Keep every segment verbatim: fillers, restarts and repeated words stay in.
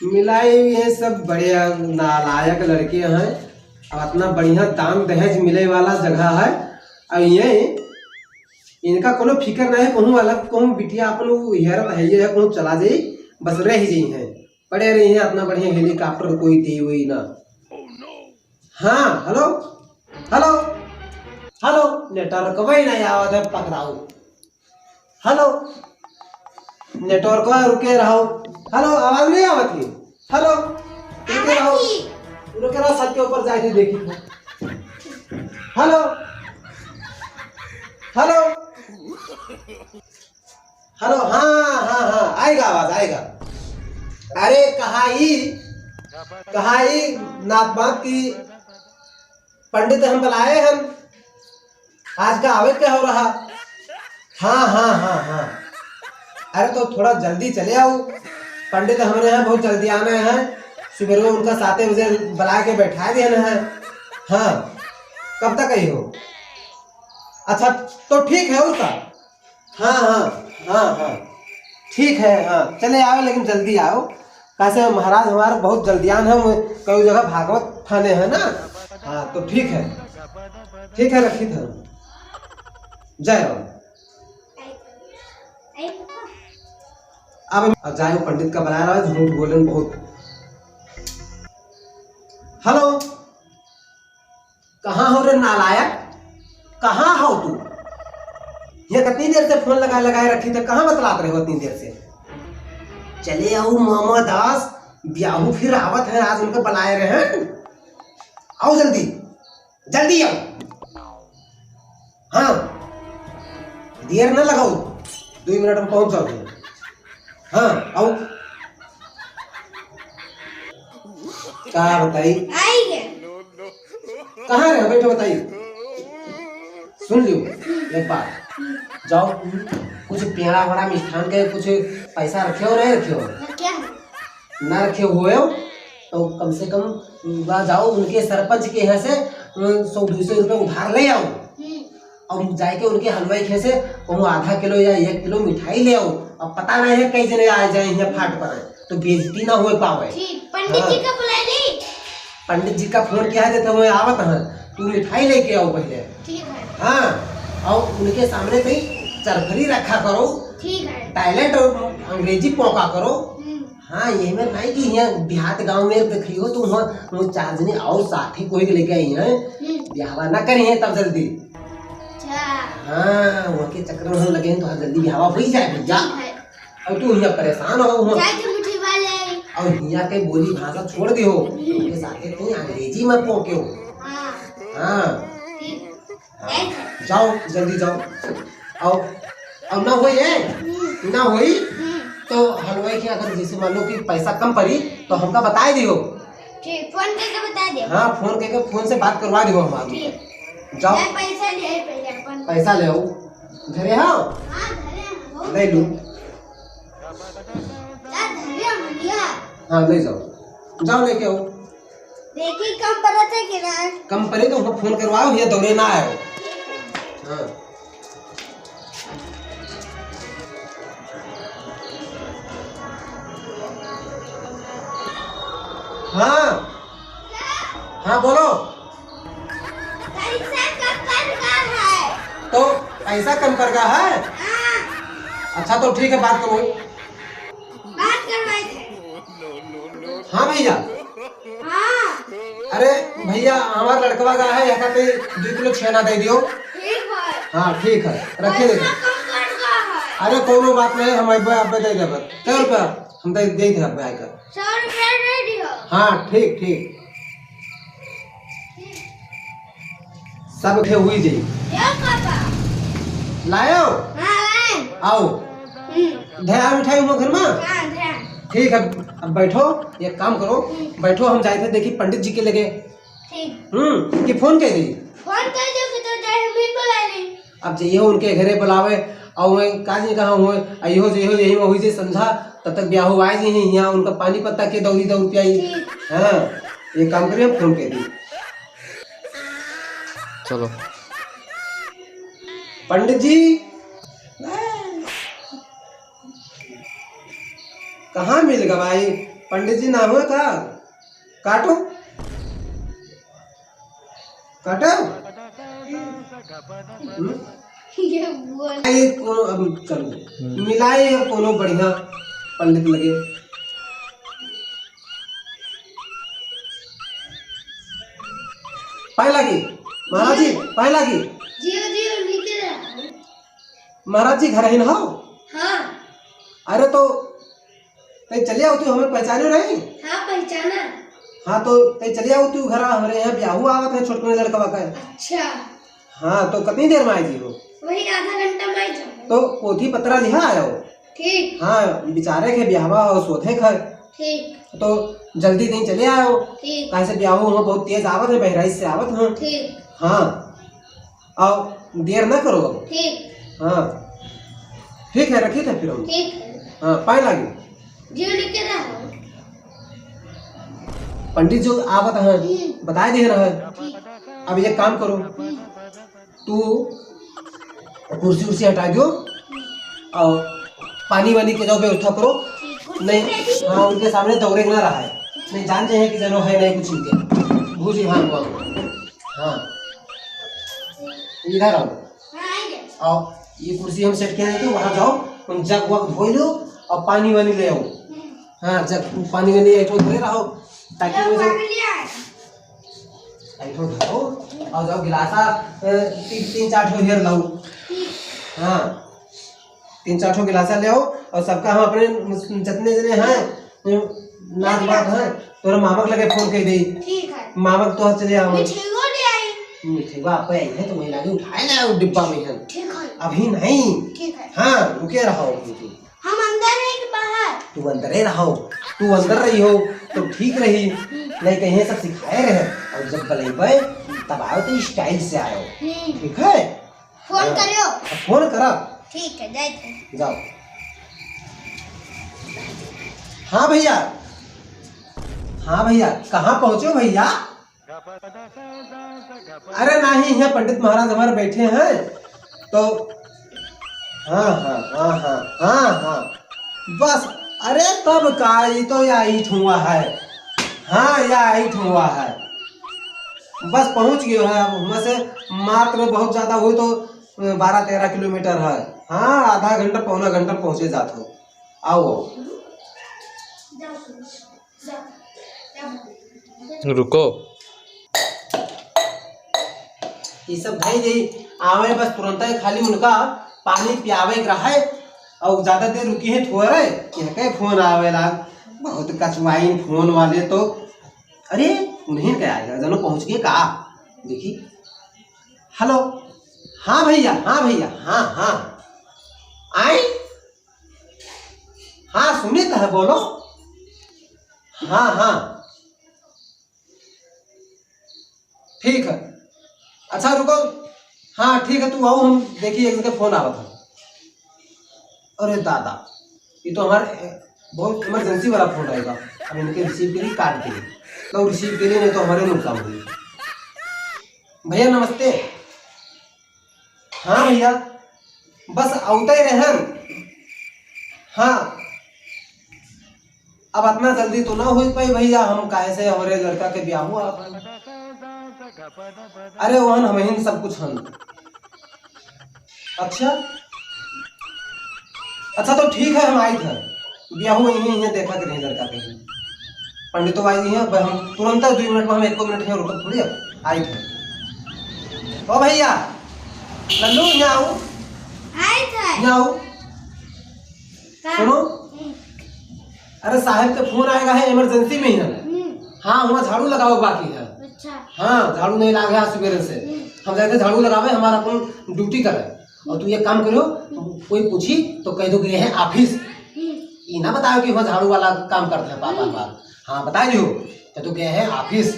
मिलाई, ये सब बढ़िया नालायक लड़के हैं। अब इतना बढ़िया दान दहेज मिले वाला जगह है, और ये इनका कोनो फिकर ना है, कहूँ अलग कहूँ बिटिया अपन उ हेरत है, ये कहूँ चला जाई, बस रह जाई है, पड़े रही है। इतना बढ़िया हेलीकॉप्टर कोई दे हुई ना। हाँ, हेलो, हेलो, हेलो, नेटवर्क वही नहीं आवत है, पकड़ाऊ। हेलो, नेटवर्क रुके रहो। हेलो, आवाज नहीं आवत है। हेलो, रुके रहो, रुके रहो, छत के ऊपर जाके देखी। हेलो, हेलो, हेलो, हाँ, हाँ, हाँ, आएगा आवाज, आएगा। अरे, कहा ई, कहा ई नात बात की पंडित हम बुलाए हैं, आज का आवे के हो रहा। हाँ, हाँ, हाँ, हाँ। अरे, तो थोड़ा जल्दी चले आओ, पंडित हमारे यहाँ बहुत जल्दी आना है। सुबह उनका सात बजे बुला के बैठा देना है। हाँ, कब तक आई हो? अच्छा, तो ठीक है, उसका हाँ, हाँ, हाँ, हाँ। ठीक है, हाँ, चले आओ, लेकिन जल्दी आओ। कैसे महाराज हमारे बहुत जल्दियान है, वो कई जगह भागवत थाने हैं ना। हाँ, तो ठीक है, ठीक है, रखी था। जय राम। अब, अब जाए पंडित का बुला रहा है, झूठ बोले बहुत। हेलो। कहाँ हो रे नालायक, कहाँ हो तू? ये कितनी देर से फोन लगा लगाए रखी थे, कहाँ बतलात रहे हो इतनी देर से? चले आओ मामा दास, ब्याहू फिर आवत है, आज उनका बुलाए रहे हैं। आओ जल्दी, जल्दी आओ। हाँ, देर ना लगाओ, दो मिनट में पहुंच जाओगे। हाँ, आओ। का बताई? आई गे। कहाँ रहे? बैठो, बताई। सुन लियो, एक बात। जाओ, कुछ पेड़ा वेड़ा मिष्ठान के कुछ पैसा रखे हो, नहीं रखे हो? रखे हैं। ना रखे हुए हो, तो कम से कम वहाँ जाओ, उनके सरपंच के यहाँ से, अम, सौ दो सौ रुपये उधार ले आओ। हम्म। और जाके उनके हलवाई के से कहूँ आधा किलो या एक किलो मिठाई ले आओ। अब पता नहीं है कई जने आ जाए यहाँ फाट पर, तो बेइज्जती ना हो पावे। ठीक, पंडित जी हाँ। का बुला ली। पंडित जी का फोन किया है, तो वो आवत हैं, तू मिठाई लेके आओ पहले। ठीक है। हाँ, और उनके सामने कहीं चरफरी रखा करो। ठीक है। टॉयलेट और अंग्रेजी पोका करो। हम्म। हाँ, ये में नहीं कि यहाँ देहात गाँव में देखी हो, तो वहाँ वो चार जने और साथी कोई के लेके आई हैं, हम्म। ब्याहवा ना करी हैं तब जल्दी। अच्छा। हाँ, वहाँ के चक्कर में हम लगे हैं, तो हाँ जल्दी ब्याहवा हो ही जाए भैया। ठीक है। और तू यहाँ परेशान हो, वहाँ जाए के मिठाई वाले। और यहाँ के बोली भाषा छोड़ दे हो, हम्म। उनके साथे कहीं अंग्रेजी में पोके हो। हाँ। हाँ। ठीक। हाँ, जाओ, जल्दी जाओ। आओ, अब ना होई, ए? हम्म। ना होई, हम्म। तो हलवाई के अगर जैसे मान लो कि पैसा कम पड़ी, तो हमका बताए दियो। ठीक, फोन करके बता दियो। हाँ, फोन करके, फोन से बात करवा दियो हमारी। ठीक। जाओ। मैं पैसा ले आई पहले अपन। पैसा ले आओ। घरे हो? हाँ, घरे हैं, बहुत ले लूँ। जा, घरे हैं, भैया। हाँ, ले जाओ। जाओ, लेके आओ। देखी कम पड़त है कि ना? कम पड़े तो उनको फोन करवाओ, ये दौरे ना आए। हाँ। हाँ। हाँ, बोलो। पैसा कम पड़ गया है। तो पैसा कम पड़ गया है? हाँ। अच्छा, तो ठीक है, बात करो। बात करवाई थे। हाँ भैया। हाँ। अरे भैया, हमार लड़कवा का है, यहाँ पे दो किलो छेना दे दियो। ठीक है। हाँ, ठीक है, रखिए दे। पैसा कम पड़ गया है। अरे कोनो बात नहीं, हम अब्बे, अब्बे दे देबे। कै रुपया? हम दे, दे दे अब्बे आइके। सौ रुपया दे दियो। हाँ, ठीक, ठीक। सब खे हुई जाई। यो पापा। लायो? हाँ, लाए। आओ। हम्म। धया मिठाई हुआ घर में? हाँ, धया। ठीक है, अब बैठो, एक काम करो, हम्म। बैठो, हम जाए थे देखी पंडित जी के लगे। ठीक। हम्म, कि फोन कर दी? फोन कर दो कि तो जाए, हम ही बुला ली। अब जइहो उनके घरे बुलावे, और वहीं का जी कहाँ हुए, अइहो जइहो यही में हुई जे समझा, तब तक ब्याह हुआ जी ही यहाँ उनका पानी पत्ता के दौरी दौर पियाई। ठीक। हाँ, ये काम करिए, हम फोन कर दी। चलो। पंडित जी, कहाँ मिल गवाई? पंडित जी ना हुए का? काटो, काटो। हम्म? ये बोल। आई कोनो, अब चलो। हम्म। मिलाई अब कोनो बढ़िया पंडित लगे। पाए लागी, महाराज जी, पाए लागी। जियो, जियो, नीचे रहो। महाराज जी, घर ही ना हो? हाँ। अरे तो तै चले आओ, तू हमें पहचाने नहीं? हाँ, पहचाना। हाँ, तो तै चले आओ, तू घर हमरे यहाँ ब्याहू आवत है छोटकने लड़कवा का। अच्छा। हाँ, तो कितनी देर में आई जी हो? वही आधा घंटा में आई जाओ। तो पोथी पतरा लिहा आयो। ठीक। हाँ, बिचारे के ब्याहवा और सोधे के। ठीक। तो जल्दी नहीं चले आओ। ठीक। काहे से ब्याहू हो बहुत तेज आवत है, बहराइच से आवत है। ठीक। हाँ। आओ, देर ना करो अब। ठीक। हाँ। ठीक है, रखी थे फिर हम। ठीक है। हाँ, पाए लागी। जी, लिख के रहो। पंडित जो आवत है, हम्म। बताए दे रहा है। ठीक। अब एक काम करो, हम्म। तू कुर्सी उर्सी हटा दो और पानी वानी के जाओ व्यवस्था करो। ठीक। नहीं, हाँ, उनके सामने दौड़े ना रहा है। नहीं, जान जाए कि जनो है नहीं कुछ इनके। भूजी, हाँ, वो। हाँ, इधर आओ। हाँ, आ गया। आओ, ये कुर्सी हम सेट किया है, तो वहाँ जाओ, तुम जग वग धो लो और पानी वानी ले आओ। हम्म। हाँ, जग पानी वानी एक ठो धरे रहो, ताकि ये वो जो पानी ले आए। एक ठो धरो और जाओ गिलासा, अ, तीन, तीन चार ठो हेर लाओ। ठीक। हाँ, तीन चार ठो गिलासा ले आओ और सबका हम अपने जितने जने हैं, नात बात है, तोरे मामा के लगे फोन कर दे। ठीक है। मामा के तोहर चले आओ। मिठेवा ले आई। मिठेवा आपे आई है तो वही लागे उठाए ले आओ डिब्बा में है। ठीक है। अभी नहीं। ठीक है। हाँ, रुके रहो अभी तू। हम अंदर है कि बाहर? तू अंदरे रहो, तू अंदर रही हो तो ठीक रही, नहीं कहीं सब सिखाए रहे और जब बलेबे तब आओ तो स्टाइल से आओ। हम्म। ठीक है? फोन हाँ। करियो। अब फोन करब। ठीक है, जाइत है। जाओ। हाँ भैया, हाँ भैया, कहाँ पहुँचे हो भैया? अरे नहीं, यहाँ पंडित महाराज हमारे बैठे हैं, तो हाँ, हाँ, हाँ, हाँ, हाँ, हाँ, बस। अरे तब का, ये तो यही ठुआ है। हाँ, यही ठुआ है। बस पहुँच गयो है। अब हुआं से मात्र बहुत ज्यादा हुई तो बारह तेरह किलोमीटर है। हाँ, आधा घंटा, पौना घंटा पहुँचे जात हो। आओ, आओ। रुको। ये सब भाई जी आवे बस तुरंत, खाली उनका पानी पियावे के रहे और ज्यादा देर रुकी है थोड़े, इनके फोन आवे लाग, बहुत कचवाइन फोन वाले तो। अरे उन्हीं के आएगा, जनो पहुँच गए का? देखी, हेलो, हाँ भैया, हाँ भैया, हाँ, हाँ, आई, हाँ सुनित है, बोलो, हाँ, हाँ, ठीक है, अच्छा रुको, हाँ ठीक है, तू आओ, हम देखी एक जगह फोन आवत है। अरे दादा, ये तो हमारे, अ, बहुत इमरजेंसी वाला फोन रहेगा। अब इनके रिसीव करी, काट दे। तो रिसीव करी, नहीं तो हमारे नुकसान होई। भैया नमस्ते। हाँ भैया, बस आवते ही रहन। हाँ, अब इतना जल्दी तो ना हो पाई भैया, हम काहे से हमारे लड़का के ब्याह हुआ। अरे वहन हम ही सब कुछ हन। अच्छा, अच्छा तो ठीक है, हम आइत है। बियाहू यहीं, यहीं देखा के रही लड़का के। पंडितो आई है, पर हम तुरंत दो मिनट में, हम एको मिनट यहाँ रुकत थोड़ी है, आइत है। ओ भैया, लल्लू, यहाँ आओ। आइत है। यहाँ आओ। का? सुनो। हम्म। अरे साहब के फोन आएगा है, इमरजेंसी में ही है। हम्म। हाँ, वहाँ झाड़ू लगाओ बाकी है। अच्छा। हाँ, झाड़ू नहीं लागे आज सुबेरे से। हम्म। हम जाते झाड़ू लगावे, हमारा अपन ड्यूटी करे। और तू ये काम करियो, कोई पूछी तो कह दो कि ये है ऑफिस। हम्म। ये ना बताओ कि वहाँ झाड़ू वाला काम करता है बार, बार, हम्म। बार। हाँ, बता दियो कि तू गए है ऑफिस।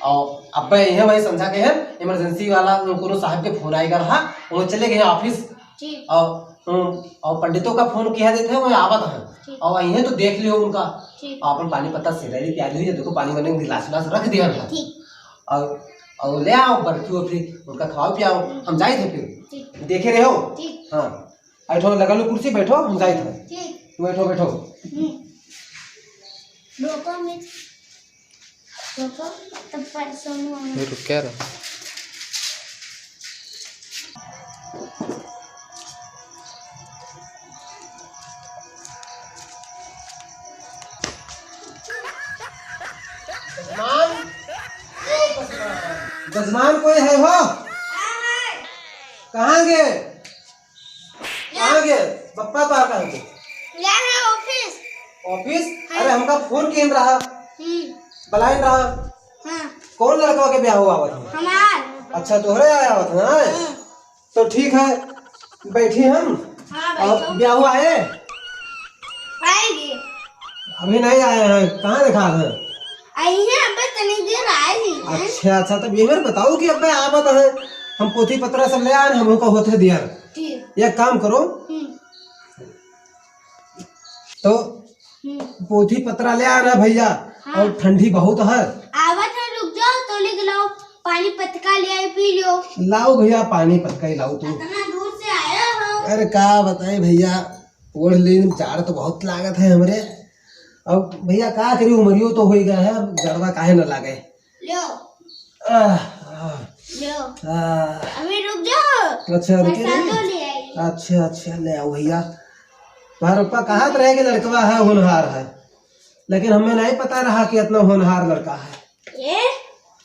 और अब ये है वही समझा के है, इमरजेंसी वाला कोनो साहब के फोन आएगा रहा, वो चले गए हैं ऑफिस। ठीक। और, हम्म, और पंडितों का फोन किया देते हैं, वो आवत है। ठीक। और वहीं तो देख लियो उनका। ठीक। और अपन पानी पत्ता से रेडी प्याज हुई है, देखो पानी वानी गिलास विलास रख दिया है। ठीक। और, और ले आओ बर्फी वर्फी, उनका खवाओ पियाओ, हम्म। हम जाइत है फिर। ठीक। देखे रहो। ठीक। हाँ, बैठो, लगा लो कुर्सी, बैठो, हम जाइत है। ठीक। बैठो, बैठो। हम्म। रोको में, रोको, तब परसों में ये रुक क्या रहा? जजमान, ओ जजमान। जजमान कोई है हो? कहाँ गए? कहाँ गए? बप्पा तो कहाँ गए? गए हैं ऑफिस। ऑफिस? हाँ। अरे हमका फोन किन रहा। हम्म। बलाइन रहा। हाँ। कौन लड़का के ब्याह हुआ आवत है? हमार। अच्छा, तोहरे आया आवत है, हैं? हाँ। तो ठीक है, बैठी हम। हाँ, अब बैठो। ब्याह हुआ है? आएगी। अभी नहीं आए हैं, कहाँ देखा है? आई है, अबे तनी देर आएगी। अच्छा, अच्छा, तब ये मेरे बताओ कि अबे आवत है, हम पोथी पत्रा सब ले आए, हम उनको होते दिया। ठीक। एक काम करो, हम्म। तो हम्म। पोथी पत्रा ले आना भैया, हाँ। और ठंडी बहुत है। आवत है, रुक जाओ, तो लिख लो, पानी पतका ले आई, पी लो। लाओ भैया, पानी पतका ही लाओ तू। इतना दूर से आया हो। अरे का बताए भैया, ओढ़ लेन, जाड़ तो बहुत लागत है हमरे। अब भैया का करी, उमरियो तो होई गया है, अब जड़वा काहे न लागे। लो। आह, आह, लो। आह। अभी रुक जाओ। अच्छा, रुके प्रसादो नहीं। ले आई। अच्छा, अच्छा, ले आओ भैया। तुम्हारे पप्पा कहा तो रहे कि लड़कवा है, होनहार है, लेकिन हमें नहीं पता रहा कि इतना होनहार लड़का है। ये?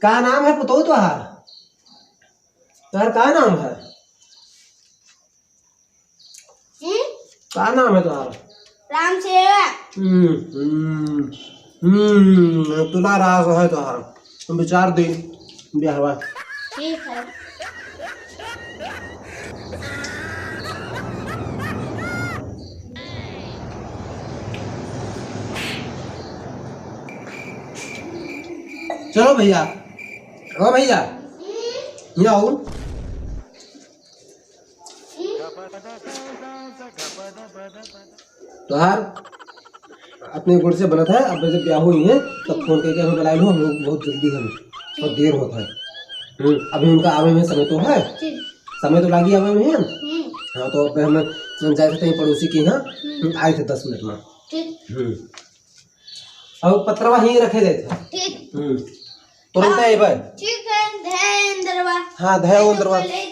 का नाम है पुतोह तुहार? तुहार का नाम है? हम्म? का नाम है तुहार? राम सेवक। हम्म, हम्म, हम्म, तुला रास है तुहार। हम विचार दे ब्याहवा। ठीक है। चलो भैया, ओ भैया, हम्म? यहाँ आओ। तोहार अपने गोड़ से बनत है, अब जब ब्याह हुई है, तब हम्म। फोन करके हमें बुला लो, हम लोग बहुत जल्दी हम, बहुत देर होता है। हम्म, अभी उनका आवे में समय तो है, ठीक। समय तो लागी आवे में है। हम्म। हाँ, तो अब हमें, हम जाए थे कहीं पड़ोसी के यहाँ, हम्म। आए थे दस मिनट में। ठीक। हम्म। और पत्रवा ही रखे देते हैं। ठीक। हम्म। तुरंत हाँ, आए भाई। ठीक है, धै इंदरवा। हाँ, धै इंदरवा। ले